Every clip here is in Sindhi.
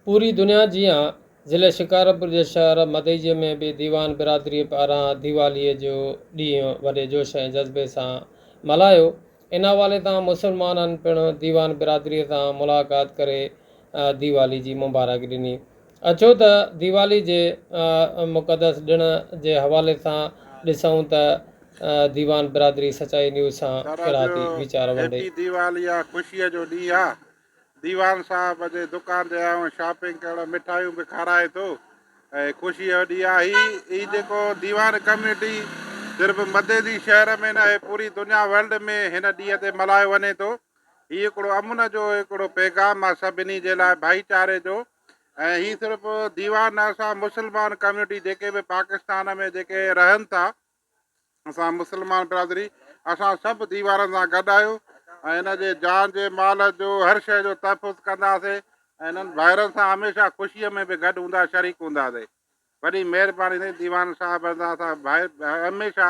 پوري دنيا جيان ضلعي شڪارپور جي شهر مدئجي ۾ به ديوان برادريء پاران ديواليء جو ڏينهن وڏي جوش ۽ جذبي سان ملهايو. ان حوالي تان مسلمانن پڻ ديوان برادريء سان ملاقات ڪري ديوالي جي مبارڪ ڏني. اچو ته ديوالي جي مقدس ڏڻ جي حوالي سان ڏسون ته ديوان برادري سچائي نيوز سان سر ڪهڙا اڄ ٿي ويچار ونڊي. هيپي ديوالي آ خوشيء جو ڏينهن آ ديوان صاحب جي دڪان تي آيو آهيان شاپنگ ڪرڻ مٺايون به کارائي ٿو ۽ خوشيء جو ڏينهن آ هي هي جيڪو ديوان ڪميونٽي صرف مديدي شهر ۾ نه هي پوري دنيا ورلڊ ۾ هن ڏينهن تي ملهايو وڃي ٿو هي هڪڙو امن جو هڪڙو پيغام آ سڀني جي لاء ڀائيچاري جو ۽ هي صرف ديوان نه اسان مسلمان ڪميونٽي جيڪي به پاڪستان ۾ جيڪي رهن ٿا اسان مسلمان برادري اسان سڀ ديوارن سان گڏ آهيون ۽ هن جي جان جي مال جو هر شيء جو تحفظ ڪنداسين ۽ هنن ڀائرن سان هميشه خوشيء ۾ به گڏ هوندا شريڪ هونداسين وڏي مهرباني سائين ديوان صاحب سان اسان ڀائر هميشه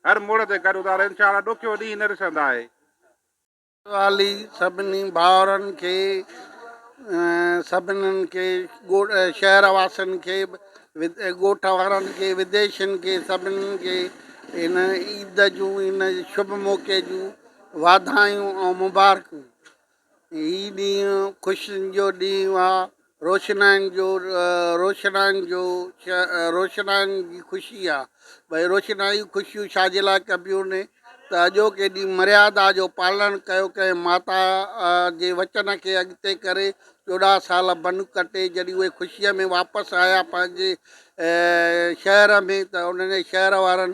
هر موڙ تي گڏ هوندا انشاء الله ڏکيو ڏينهن نه ڏسندا آهي. ديوالي سڀني ڀائرن کي سڀنن کي شهر واسين کي ڳوٺ وارن کي وديشين کي سڀني کي هن عيد جون هن شڀ موقعي جون واڌايون ۽ مبارڪون هي ڏينهن خوشين جو ڏينهن آ روشنائين جو روشنائين جو روشنائين جي خوشي آ ڀئي روشنائي خوشيون ڇا جي لاء ڪبيون ني ته اڄوڪي ڏينهن مريادا جو پالڻ ڪيو ڪنهن ماتا جي وچن کي اڳتي ڪري 14 سال بن ڪٽي جڏهن اهي خوشيء ۾ واپس آيا پنهنجي شهر ۾ ته انهن جي شهر وارن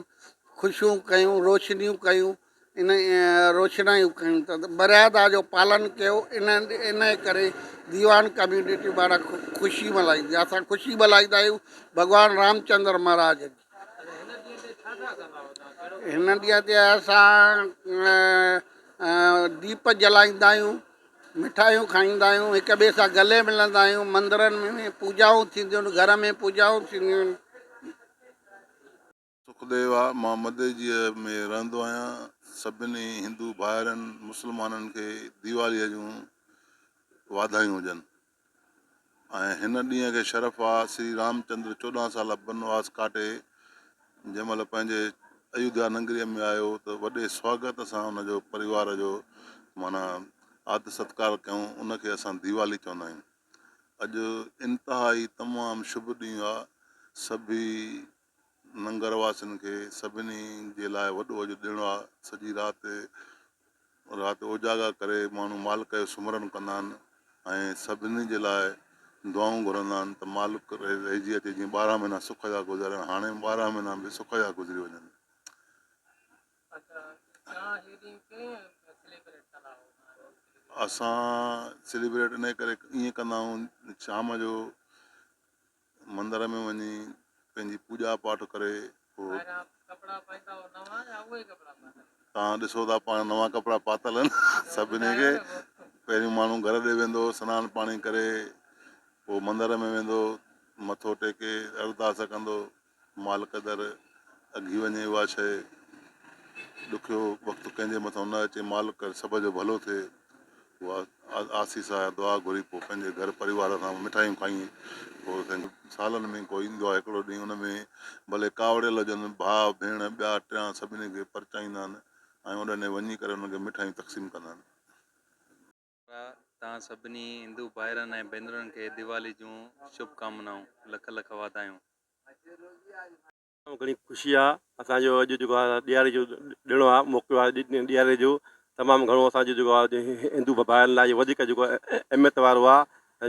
خوشيون ڪيون روشنيون ڪيون ان روشنايون ڪيون ته مريادا جو پالن ڪيو ان ان ڪري ديوان ڪميونٽي مانا خوشي ملهائيندي اسان خوشي ملهائيندا آهيون ڀڳوان رامچندر مهاراج جي هن ڏينهن تي اسان ديپ جلائيندا آهيون مٺايون کائيندا آهيون هڪ ٻئي سان گلي ملندا آهيون مندرن ۾ پوڄائون ٿينديون آهن گهر ۾ پوڄائون ٿينديون آهن. سکديو آ، مان مدئجيء ۾ رهندو آهيان. سڀني هندو ڀائرن مسلمانن کي ديواليء جون واڌايون هجن ۽ هن ڏينهن کي شرف آ، سري رامچندر 14 سال بنواس ڪاٽي جنهن مهل پنهنجي ايوڌيا ننگريء ۾ آيو ته وڏي سواگت سان ان جو پريوار جو معنيٰ آد ستڪار ڪيائون، ان کي اسان ديوالي چوندا آهيون. اڄ انتهائي تمام شڀ ڏينهن آ، سڀئي ننگر واسين کي سڀني جي لاء وڏو اڄ ڏڻ آ. سڄي رات رات اوجاڳا ڪري ماڻهو مالڪ جو سمرن ڪندا آهن ۽ سڀني جي لاء دعائون گهرندا آهن ته مالڪ رهجي اچي جيئن 12 مهينا سک جا گذرن هاڻي 12 مهينا به سک جا گذري وڃن. اسان سيليبريٽ انهي ڪري ائين ڪندا آهيون شام جو مندر ۾ وڃي پنهنجي پوڄا پاٺ ڪري پوء توهان ڏسو ٿا پاڻ نوان ڪپڙا پاتل آهن سڀني کي پهريون ماڻهو گهر ڏي ويندو سنان پاڻي ڪري پوء مندر ۾ ويندو مٿو ٽيڪي ارداس ڪندو مالڪ در اگهي وڃي اها شيء، ڏکيو وقت ڪنهن جي مٿان نه اچي، مالڪ سڀ جو ڀلو ٿئي، اها آسيس يا دعا گهري پوء پنهنجي گهر پريوار سان مٺايون کائي پوء سالن ۾ ڪو ايندو آهي هڪڙو ڏينهن ان ۾ ڀلي ڪاوڙيل هجن ڀاء ڀيڻ ٻيا ٽيان سڀني کي پرچائيندا آهن ۽ ان ڏينهن وڃي ڪري انهن کي مٺايون تقسيم ڪندا آهن. توهان سڀني هندو ڀائرن ۽ ڀينرن کي ديوالي جون شڀ ڪامنائون، لک لک واڌايون. تمام گهڻي خوشي آ اسان جو اڄ جيڪو آ ڏياري جو ڏڻو آ موقعو آ ڏياري جو تمام گهڻو اسان جو جيڪو آ هندو ڀائرن لاء وڌيڪ جيڪو اهميت وارو آ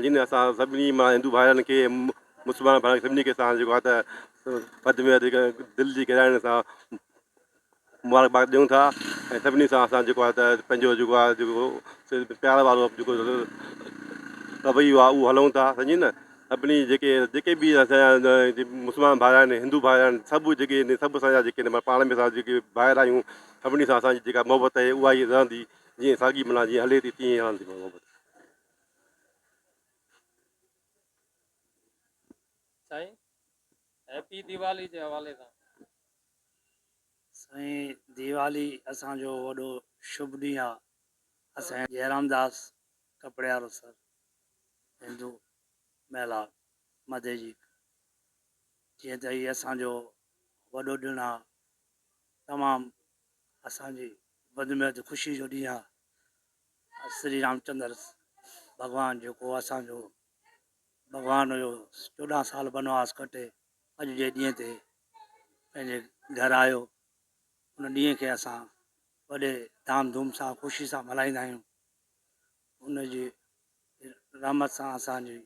جن اسان سڀني مان هندو ڀائرن کي مسلمان ڀائرن کي سڀني کي اسان جيڪو آ ته وڌ ۾ وڌ دل جي گهراين سان مبارڪباد ڏيون ٿا ۽ سڀني سان اسان جيڪو آهي ته پنهنجو جيڪو آهي جيڪو پيار وارو جيڪو رويو آهي اهو هلون ٿا سمجهي نه سڀني جيڪي جيڪي به اسان جا مسلمان ڀائر آهن هندو ڀائر آهن سڀ جيڪي آهن سڀ اسان جا جيڪي آهن پاڻ ۾ اسان جيڪي ڀائر آهيون سڀني سان اسان جي جيڪا محبت آهي اها ئي رهندي جيئن ساڳي معنيٰ جيئن هلي ٿي تيئن ئي هلندي محبت. سائين هيپي ديوالي جي حوالي سان. سائين ديوالي اسان جو وڏو شڀ ڏينهن آ اسان جي جئرام داس ڪپڙي وارو سر هندو ميلا مدئجي جيئن ته هي اسان جو وڏو ڏڻ آ تمام اسان جي وڌ ۾ وڌ خوشي جو ڏينهن آ شري رامچندر ڀڳوان جيڪو اسان جو ڀڳوان هيو 14 سال بنواس ڪٽي اڄ جي ڏينهن تي پنهنجي گهر آيو ان ڏينهن کي اسان وڏي ڌام ڌوم سان خوشي سان ملهائيندا آهيون ان جي رحمت سان اسان جي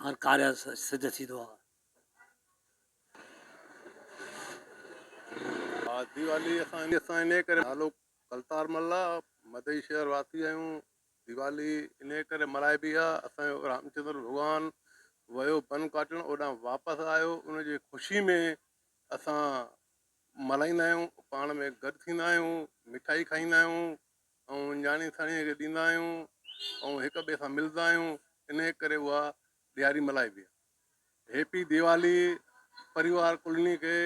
هر ڪاريه سڌ ٿيندو آهي. ها ديوالي اسان انهيء ڪري نالو ڪلتار مل آ مدئي شهر واسي آهيون ديوالي انهيء ڪري ملهائبي آ اسان جو رامچندر ڀڳوان ويو بن ڪاٽڻ اوڏانهن واپس آيو ان جي خوشي ۾ اسان ملهائيندا آهيون پاڻ ۾ گڏ ٿيندا آهيون مٺائي کائيندا آهيون ۽ نياڻي ساڻيء کي ڏيندا آهيون ۽ هڪ ٻئي سان ملندا آهيون انهيء ڪري اها ڏياري ملهائبي آهي. هيپي ديوالي پريوار ڪلني کي.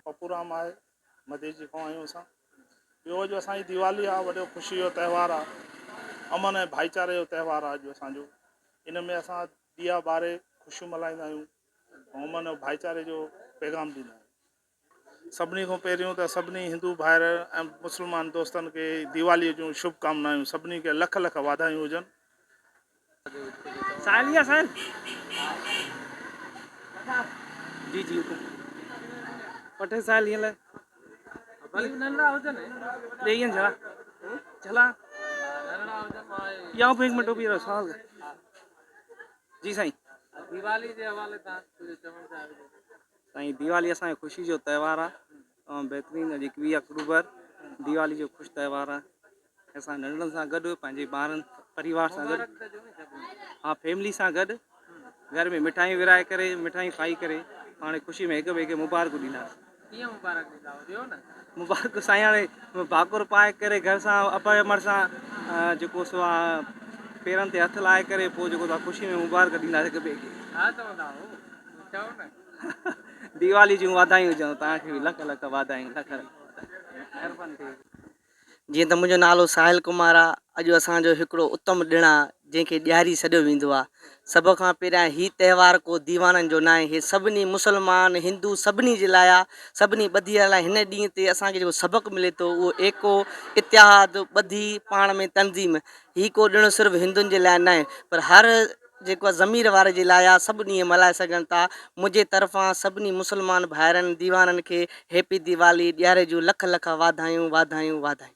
پپو رام آهي مديجي کان آهيون اسان ٻيو اڄ اسان جي ديوالي آهي وڏو خوشي جو تهوار آهي امن ۽ ڀائيچاري جو تهوار آهي اڄ اسان جو ان ۾ اسان ڏيئا ٻاري خوشيون ملهائيندا آهيون ۽ امن ۽ ڀائيچاري جو پيغام ڏيندا آهيون. سڀني کان پهريون ته سڀني هندو ڀائر ۽ مسلمان دوستن کي ديوالي جون شڀ ڪامنايون سڀني کي لک لک واڌايون هجن. ساحل يا ساحل جي جي حڪم پٺي ساحل هيئن لاء ڏي هيئن جھلا جھلا يا هڪ منٽ بيهه رهو سوال جي سائين ديوالي جي حوالي تان ڪجهه چوڻ چاهيو. سائين ديوالي اسان جي خوشي جو تهوار آ تمام بهترين اڄ 21 آڪٽوبر ديوالي جو خوش تهوار آ اسان ننڍڙن سان گڏ پنهنجي ٻارن پريوار سان گڏ ها فيملي سان گڏ گهر ۾ مٺايون ورهائي ڪري مٺايون کائي ڪري پاڻ خوشي ۾ هڪ ٻئي کي مبارڪون ڏينداسين. ڪيئن مبارڪ ڏيندا هو ڏيو نه. مبارڪ سائين هاڻي ڀاڪر پائي ڪري گهر سان ابا امڙ سان جيڪو سو آ پيرن تي هٿ لائي ڪري پوء جيڪو سو خوشي ۾ مبارڪ ڏينداسين هڪ ٻئي کي. ڇا چوندا هو چئو نه. ديوالي جون واڌايون هجن توهان کي به لک لک واڌايون لک لک مهرباني ٿي. جيئن ته منهنجو نالو ساحل ڪمار آ اڄ اسان جو هڪڙو اتم ڏڻ آ جنهن کي ڏياري سڏيو ويندو آ سڀ کان پهريان هي تهوار ڪو ديوانن جو ناهي هي سڀني مسلمان هندو سڀني جي لاء آ سڀني ٻڌي لاء هن ڏينهن تي اسان کي جيڪو سبق ملي ٿو اهو ايڪو اتحاد ٻڌي پاڻ ۾ تنظيم هي ڪو ڏڻ صرف هندن جي لاء ناهي پر هر جيڪو ضمير واري جي لاء آ سڀ ڏينهن ملهائي سگهن ٿا منهنجي طرفان سڀني مسلمان ڀائرن ديوانن کي هيپي ديوالي ڏياري جون لک لک واڌايون واڌايون واڌايون.